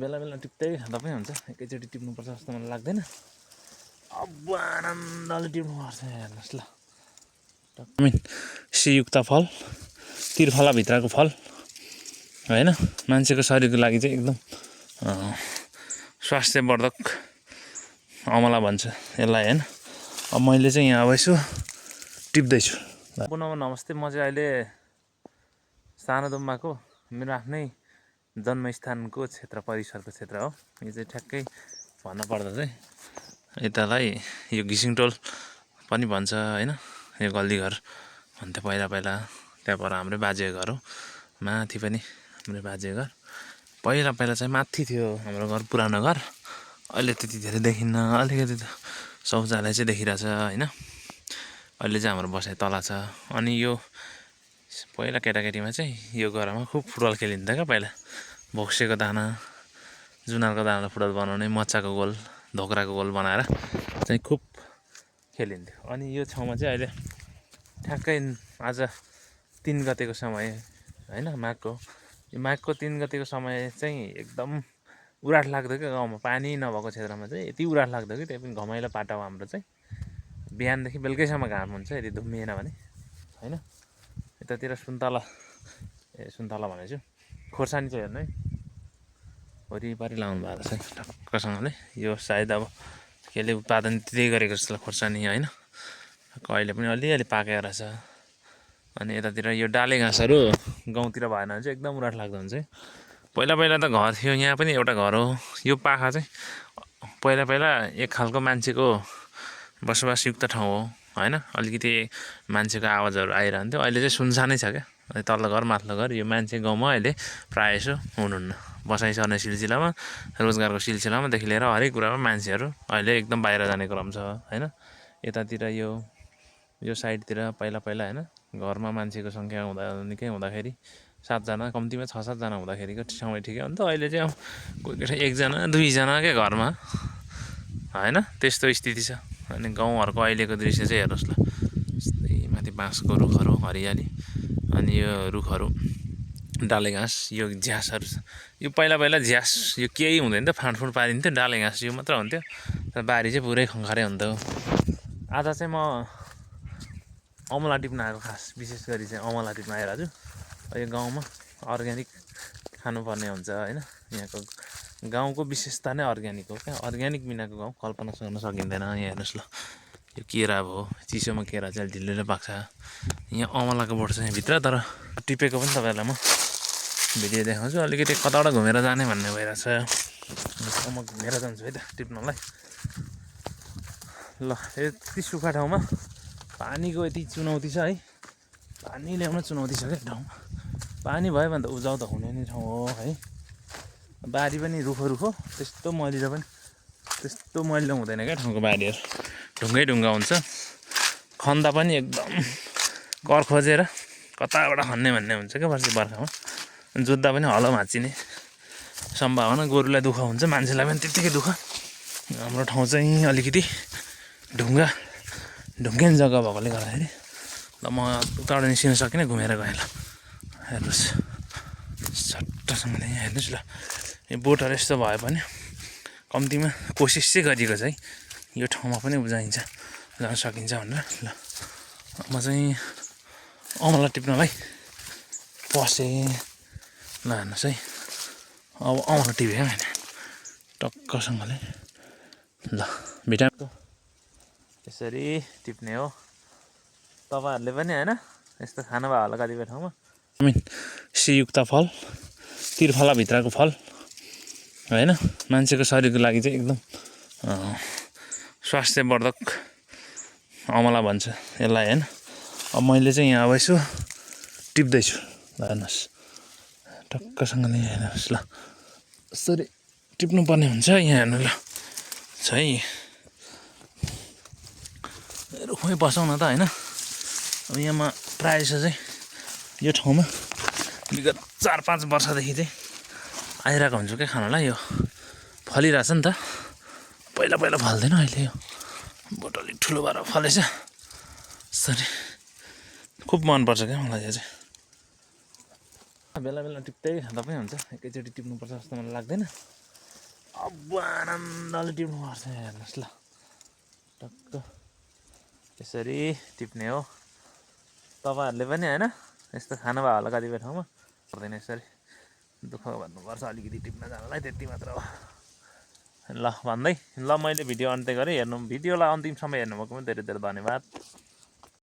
बेला बेला टिप्दै खाँदा पनि हुन्छ, एकैचोटि टिप्नुपर्छ जस्तो मलाई लाग्दैन। अब आनन्दले टिप्नुपर्छ हेर्नुहोस् ल। सीयुक्त फल, त्रिफलाभित्रको फल होइन, मान्छेको शरीरको लागि चाहिँ एकदम स्वास्थ्यवर्धक अमला भन्छ यसलाई होइन। अब मैले चाहिँ यहाँ अब यसो टिप्दैछु। पुनः नमस्ते, म चाहिँ अहिले सानोदुम्बाको मेरो आफ्नै जन्मस्थानको क्षेत्र परिसरको क्षेत्र हो। यो चाहिँ ठ्याक्कै भन्नुपर्दा चाहिँ यतालाई यो घिसिङटोल पनि भन्छ होइन। यो गल्लीघर भन्थ्यो पहिला पहिला, त्यहाँ पर हाम्रै बाजेको घर हो। माथि पनि हाम्रो बाजेको घर, पहिला पहिला चाहिँ माथि थियो हाम्रो घर, पुरानो घर। अहिले त्यति धेरै देखिन्न, अलिकति त शौचालय चाहिँ देखिरहेछ होइन। अहिले चाहिँ हाम्रो बसाइ तल छ। अनि यो पहिला केटाकेटीमा चाहिँ यो घरमा खुब फुटबल खेलिन्थ्यो क्या पहिला। भोक्सेको दाना, जुनारको दानालाई फुटबल बनाउने, मच्चाको गोल, धोक्राको गोल बनाएर चाहिँ खुब खेलिन्थ्यो। अनि यो ठाउँमा चाहिँ अहिले ठ्याक्कै आज 3 गतेको समय होइन, यो माघको 3 गतेको समय चाहिँ एकदम उराठ लाग्दो क्या। गाउँमा पानी नभएको क्षेत्रमा चाहिँ यति उराठ लाग्दो कि, त्यही पनि घमाइलो पाटा हो हाम्रो चाहिँ। बिहानदेखि बेलुकैसम्म घाम हुन्छ यदि धुम्मिएन भने होइन। यतातिर सुन्तला भनेछु, खोर्सानी चाहिँ हेर्नु है, वरिपरि लाउनु भएको रहेछ टक्कसँगले। यो सायद अब केले उत्पादन त्यही गरेको जस्तो खोर्सानी होइन, कहिले पनि अलिअलि पाकेको रहेछ। अनि यतातिर यो डाले घाँसहरू गाउँतिर भएन भने चाहिँ एकदम उराठ लाग्दो हुन्छ है। पहिला पहिला त घर थियो, यहाँ पनि एउटा घर हो। यो पाखा चाहिँ पहिला पहिला एक खालको मान्छेको बसोबासयुक्त ठाउँ हो होइन। अलिकति मान्छेको आवाजहरू आइरहन्थ्यो। अहिले चाहिँ सुनसानै छ क्या, तल्लो घर माथिल्लो घर। यो मान्छे गाउँमा अहिले प्रायः जसो हुनुहुन्न। बसाइ सर्ने सिलसिलामा, रोजगारको सिलसिलामादेखि लिएर हरेक कुरामा मान्छेहरू अहिले एकदम बाहिर जाने क्रम छ होइन। यतातिर यो साइडतिर पहिला पहिला होइन, घरमा मान्छेको सङ्ख्या निकै हुँदाखेरि 7 जना, कम्तीमा 6-7 जना हुँदाखेरिको समय ठिकै हो नि त। अहिले चाहिँ अब कोही 1 जना 2 जना क्या घरमा होइन, त्यस्तो स्थिति छ। अनि गाउँहरूको अहिलेको दृश्य चाहिँ हेर्नुहोस् ल। यस्तै माथि बाँसको रुखहरू, हरियाली, अनि यो रुखहरू, डाले घाँस, यो झ्यासहरू। यो पहिला पहिला झ्यास यो केही हुँदैन थियो, फाँडफुँड पारिन्थ्यो, डाले घाँस यो मात्र हुन्थ्यो। र बारी चाहिँ पुरै खङ्खारै हुन्थ्यो। आज चाहिँ म अमला टिप्न आएको, खास विशेष गरी चाहिँ अमला टिप्न आइरहेको छु। यो गाउँमा अर्ग्यानिक खानुपर्ने हुन्छ होइन। यहाँको गाउँको विशेषता नै अर्ग्यानिक हो क्या। अर्ग्यानिक बिनाको गाउँ कल्पना गर्न सकिँदैन। यहाँ हेर्नुहोस् ल, यो केरा भयो, चिसोमा केरा चाहिँ ढिलो पाक्छ। यहाँ अमलाको बोट छ यहाँभित्र, तर टिपेको पनि तपाईँहरूलाई म भिडियो देखाउँछु। अलिकति कताबाट घुमेर जाने भन्ने भइरहेछ। म घुमेर जान्छु है त टिप्नलाई। ल, यति सुक्खा ठाउँमा पानीको यति चुनौती छ है। पानी ल्याउन चुनौती छ क्या ठाउँमा। पानी भयो भने त उब्जाउ त हुने नै ठाउँ हो है। बारी पनि रुखो त्यस्तो मैलिलो पनि, त्यस्तो मैलिलो हुँदैन क्या ठाउँको बारीहरू। ढुङ्गै ढुङ्गा हुन्छ, खन्दा पनि एकदम कर खोजेर कताबाट खन्ने भन्ने हुन्छ क्या बर्खामा। जोत्दा पनि हलो भाँचिने सम्भावना। गोरुलाई दुःख हुन्छ, मान्छेलाई पनि त्यत्तिकै दुःख। हाम्रो ठाउँ चाहिँ अलिकति ढुङ्गे जग्गा भएकोले गर्दाखेरि ल म उताबाट निस्किन सकिनँ, घुमेर गएँ। ल हेर्नुहोस् सट्टसँगले यहाँ हेर्नुहोस् ल। यो बोटहरू यस्तो भए पनि कम्तीमा कोसिस चाहिँ गरिएको छ है, यो ठाउँमा पनि उब्जाइन्छ, जान सकिन्छ भनेर। ल म चाहिँ अमला टिप्नलाई पसेँ। ल हेर्नुहोस् है, अब अमला टिपेँ क्या मैले टक्कसँगले। ल भिटामिनको यसरी टिप्ने हो। तपाईँहरूले पनि होइन यस्तो खानुभयो होला कतिपय ठाउँमा। सीयुक्त फल, त्रिफलाभित्रको फल होइन, मान्छेको शरीरको लागि चाहिँ एकदम स्वास्थ्यवर्धक अमला भन्छ यसलाई होइन। अब मैले चाहिँ यहाँ अब यसो टिप्दैछु। ल हेर्नुहोस् टक्कसँगले हेर्नुहोस् ल, यसरी टिप्नुपर्ने हुन्छ यहाँ हेर्नु ल। छ है रुखमै बसौँ न त होइन। अब यहाँमा प्रायः जसो चाहिँ यो ठाउँमा विगत 4-5 वर्षदेखि चाहिँ आइरहेको हुन्छु क्या खानलाई। यो फलिरहेछ नि त, पहिला पहिला फल्दैन, अहिले यो बोट अलिक ठुलो भएर फलेछ। यसरी खुब मनपर्छ क्या मलाई यो चाहिँ। बेला बेला टिप्दै खाँदा पनि हुन्छ, एकैचोटि टिप्नुपर्छ जस्तो मलाई लाग्दैन। अब आनन्दले टिप्नुपर्छ हेर्नुहोस् ल टक्क यसरी टिप्ने हो तपाईँहरूले पनि होइन यस्तो खानुभयो होला कतिपय ठाउँमा पर्दैन यसरी दुःख भन्नुपर्छ अलिकति टिप्न जानलाई त्यति मात्र हो ल भन्दै ल मैले भिडियो अन्त्य गरेँ हेर्नु भिडियोलाई अन्तिमसम्म हेर्नुभएकोमा धेरै धेरै धन्यवाद